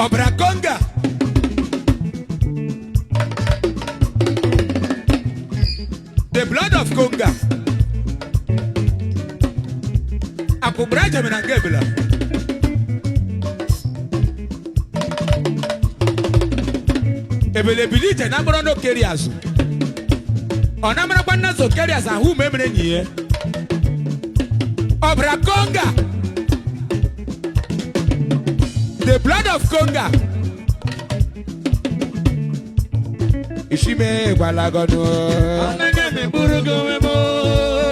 Ọbara Konga. The blood of Konga. Akụgbara jemena nke ebela. Ebele bili ije na mkpọrọ n'okeri azụ. Ọ na-amarakwa nna so keri azụ ahụ ume mere enyi ya. Ọbara Konga. The blood of Konga. Ishime gwalagọnụ.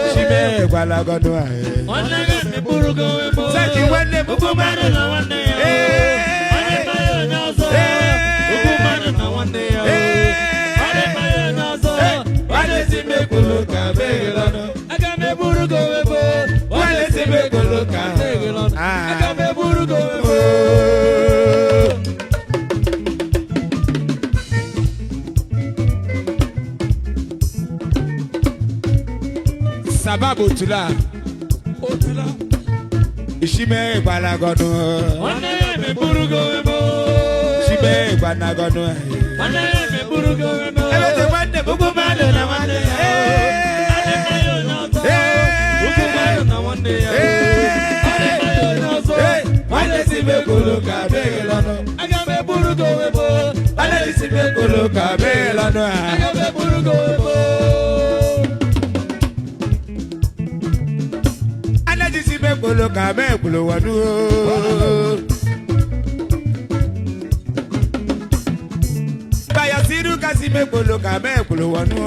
Ishime gwalagọnụ. Sẹ́ẹ̀kì nwanne m. Ugwu mmadụ na nwanne ya. Onye mmanya onye ọzọ. Ugwu mmadụ na nwanne ya. Onye mmanya onye ọzọ. Nwanne si mekwulu ka meghele. Aga m eburu gị onwe m. Nwanne si mekwulu ka meghele. Aga m eburu gị onwe m. Sababu otula. Otula. Ishime gwalagọnụ. Nwanne ya emeburu gị onwe m. Ishime gwanagọnụ. Nwanne ya emeburu gị onwe m. Ebete nwanne m. Ugwu mmadụ na nwanne ya. Onye mmanya onye ọzọ. Ugwu mmadụ na nwanne ya. Onye mmanya onye ọzọ. Nwanne si mekwulu ka meghele ọnụ. Aga m eburu gị onwe m. Nwanne si mekwulu ka meghele ọnụ. Aga m eburu gị onwe m. Anaji si mekwulu ka mekwulu wọnú. Bayasiru ka si mekwulu ka mekwulu wọnú.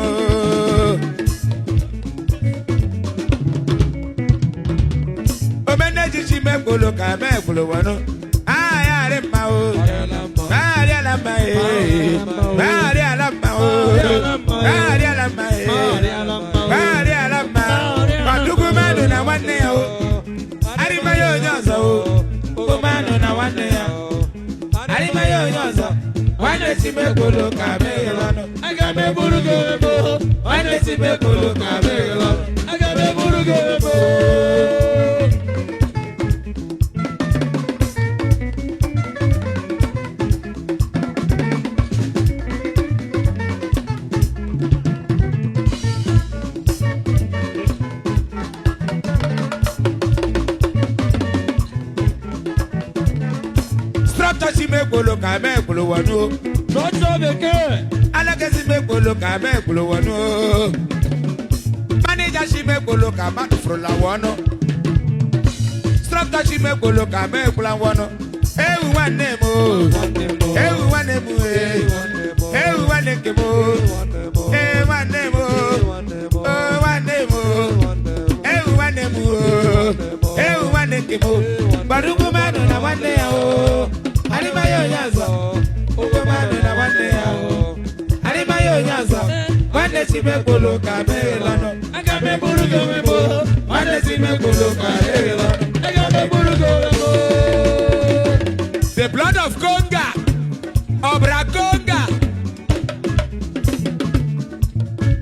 Omeneji si mekwulu ka mekwulu wọnú. Ayari mma o. Ayari ala mma ee. Ayari ala mma o. Ayari ala mma ee. Ayari ala mma. Ọdụgwu mmadụ na nwanne ya o. Arịmaya onye ọzọ o. Ugwu mmadụ na nwanne ya. Arịmaya onye ọzọ. Nwanne si mekwulu ka meghele ọnụ. Aga m eburu gị onwe m. Nwanne si mekwulu ka meghele ọnụ. Aga m eburu gị onwe m. Structure si mekwulu ka mekwulu wọnú o. Lọ́jọ́ bekee. Alága si mekwulu ka mekwulu wọnú o. Manager si mekwulu ka madufurula wọnú. Structure si mekwulu ka mekwula wọnú. Ewu nwanne m o. Ewu nwanne m ee. Ewu nwanne nke m o. Ee nwanne m o. O nwanne m o. Ewu nwanne m o. Ewu nwanne nke m o. Gbadugwu mmadụ na nwanne ya o. Arịmaya onye ọzọ. Ugwu mmadụ na nwanne ya o. Arịmaya onye ọzọ. Nwanne si mekwulu ka meghele ọnụ. Aga m eburu gị onwe m. Nwanne si mekwulu ka meghele ọnụ. Aga m eburu gị onwe m. The blood of Konga. Ọbara Konga.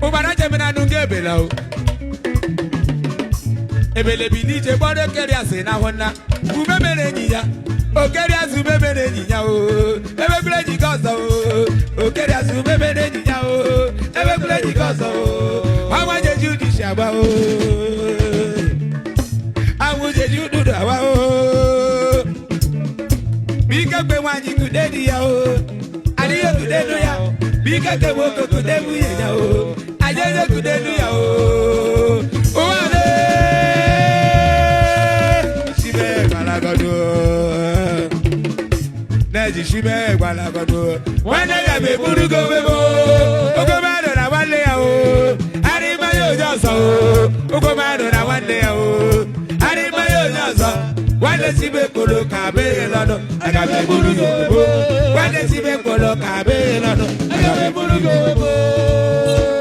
Ụbara jemena nụ nga ebela o. Ebele bi n'ije gbọrọ okeri asị na ahụ nna. Ume mere enyi ya. Okeri azụ ume mere enyi ya o. Emegbula enyi gị ọzọ o. Okeri azụ ume mere enyi ya o. Emegbula enyi gị ọzọ o. Ọnwa jeji ụdị si agba o. Anwụ jeji ụdụdụ agba o. Biko kpe nwaanyị kude di ya o. Adịghị kude nu ya. Biko kpe nwoke kude nwunye ya o. Ajeje kude nu ya o. Ụwa le. Shime gbalagodo. Neji shime gbalagodo. Nwanne ya meburu go mebo. Ogo mmadụ na nwanne ya o. Arịmaya onye ọzọ o. Ogo mmadụ na nwanne ya o. Arịmaya onye ọzọ. Nwanne si mekwulu ka meghele ọnụ. Aga m eburu gị onwe m. Nwanne si mekwulu ka meghele ọnụ. Aga m eburu gị onwe m.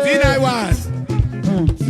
D91.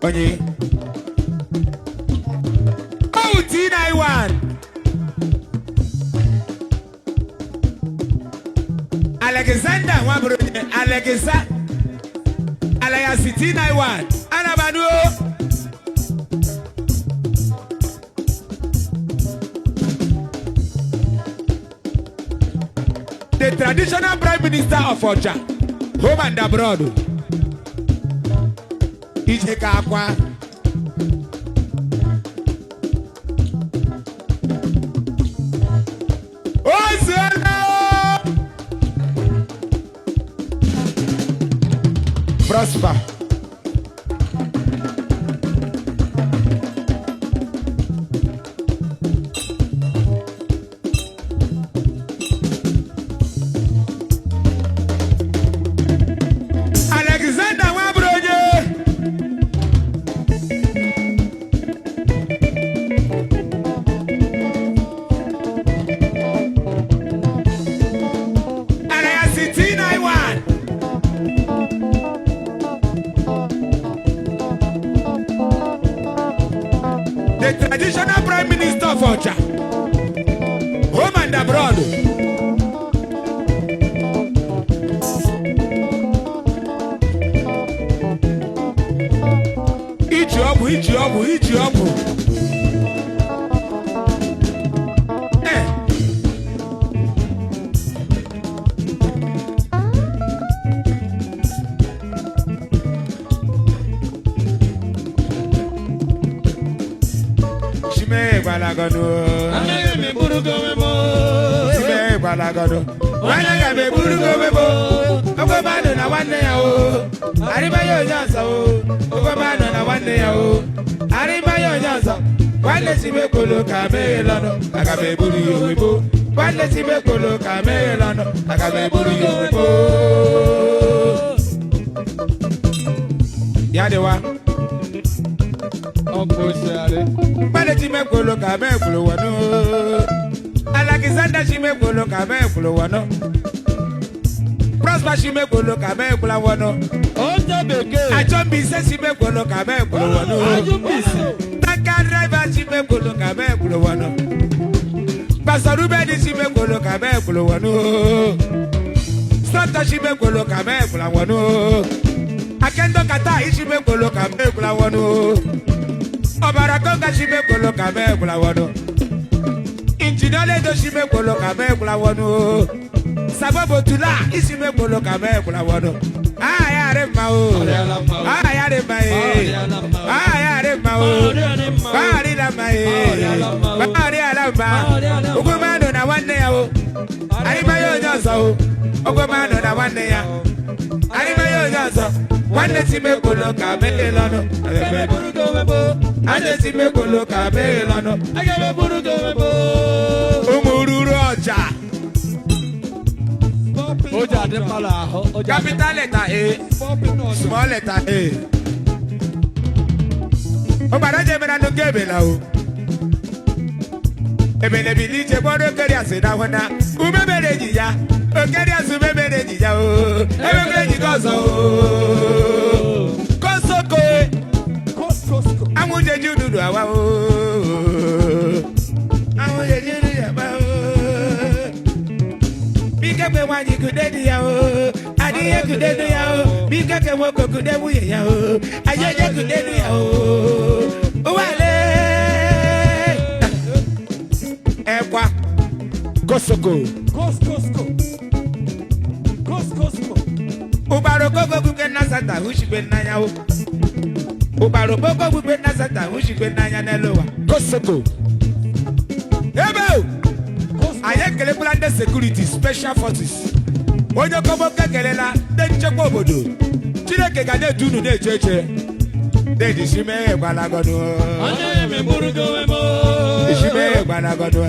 Onye Oh, T91 Alexander nwabụrụ onye Alexa Alexi T91 anabanuo. The traditional prime minister of Ocha, home and abroad. Ije ka akwa. Ozuola o! Prosper. Alexander nwabụrụ onye Arayasi T91. The traditional prime minister of Ocha, home and abroad. Iji ọgwụ, iji ọgwụ, iji ọgwụ. Eh. Chime gbalagodo. Anaghị m eburu gị onwe m. Chime gbalagodo. Nwanne ga m eburu gị onwe m. Ogwe mmadụ na nwanne ya o. Arịbaya onye ọzọ o. Ogwe mmadụ na nwanne ya o. Arịbaya onye ọzọ. Nwanne Chimekwolo ka meghe lọnụ. Aga m eburu ya onwe m. Nwanne Chimekwolo ka meghe lọnụ. Aga m eburu ya onwe m. Ya dịwa. Ọkụ osiarị. Mmadụ Chimekwolo ka mekwulu wọnụ. Alexander Chimekwolo ka mekwulu wọnụ. Prosper Chimekwolo ka mekwula wọnụ. Oche bekee. Achọmbise Chimekwolo ka mekwulu wọnụ. Ajụmbisi. Tanker driver Chimekwolo ka mekwulu wọnụ. Pastor Ruben Chimekwolo ka mekwulu wọnụ. Sọtọ Chimekwolo ka mekwula wọnụ. Akendo Kata Chimekwolo ka mekwula wọnụ. Ọbara Konga Chimekwolo ka mekwula wọnụ. Injinia Ledo Chimekwolo ka mekwula wọnụ. Sabobo Tula Chimekwolo ka mekwula wọnụ. Ah, ya dị mma o. Ọrịala mma o. Ah, ya dị mma e. Ọrịala mma o. Ah, ya dị mma o. Ọrịala mma o. Ọrịala mma e. Ọrịala mma o. Ọrịala mma. Ọrịala mma. Ogwe mmadụ na nwanne ya o. Arịbaya onye ọzọ o. Ogwe mmadụ na nwanne ya. Arịbaya onye ọzọ. Nwanne Chimekwolo ka meghela ọnụ. Aga m eburu gị onwe m. Nwanne Chimekwolo ka meghela ọnụ. Aga m eburu gị onwe m. Ụmụ ruru ọja. Oje adị mma n'ahụ. Oje adị Capital letter A. Small letter A. Ọgbara jemera n'oge ebela o. Ebelebili ije gbọrọ okeri asị na hụ na ume mere enyi ya. Okeri asị ume mere enyi ya o. Ememe enyi gị ọzọ o. Kosoko anwụ jeji ududu awa o. Anwụ jeji ududu awa o. Bike kwe nwaanyị kude di ya o. Adịghị kude di ya o. Bike ke nwoke kude nwunye ya o. Ajeje kude di ya o. Ụwale. Ẹ̀kwa. Kosoko. Ụbara okoko gbugbe na sata hụchigbe n'anya o. Ụbara okoko gbugbe na sata hụchigbe n'anya n'elu ụwa. Kosoko. Ebe o! Anyị ekelekwala ndị security special forces. Onye kọmọke kelela ndị nchekwa obodo. Chineke ga na-edu unu na-eche eche. Deji shime gbalagodo. Anaghị m eburu gị onwe m. Shime gbalagodo.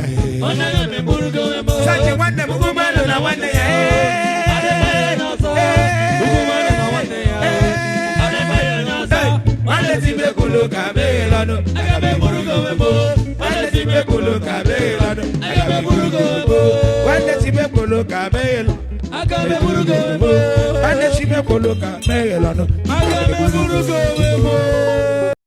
Anaghị m eburu gị onwe m. Sachi nwanne m ugwu mmadụ na nwanne ya. Ugwu mmadụ na nwanne ya. Adịmaghị onye ọzọ. Nwanne Chimekwolo ka meghela ọnụ. Aga m eburu gị onwe m. Nwanne Chimekwolo ka meghela ọnụ. Aga m eburu gị onwe m. Nwanne Chimekwolo ka meghela. Aga m eburu gị onwe m. Nwanne Chimekwolo ka meghela ọnụ. Aga m eburu gị onwe m.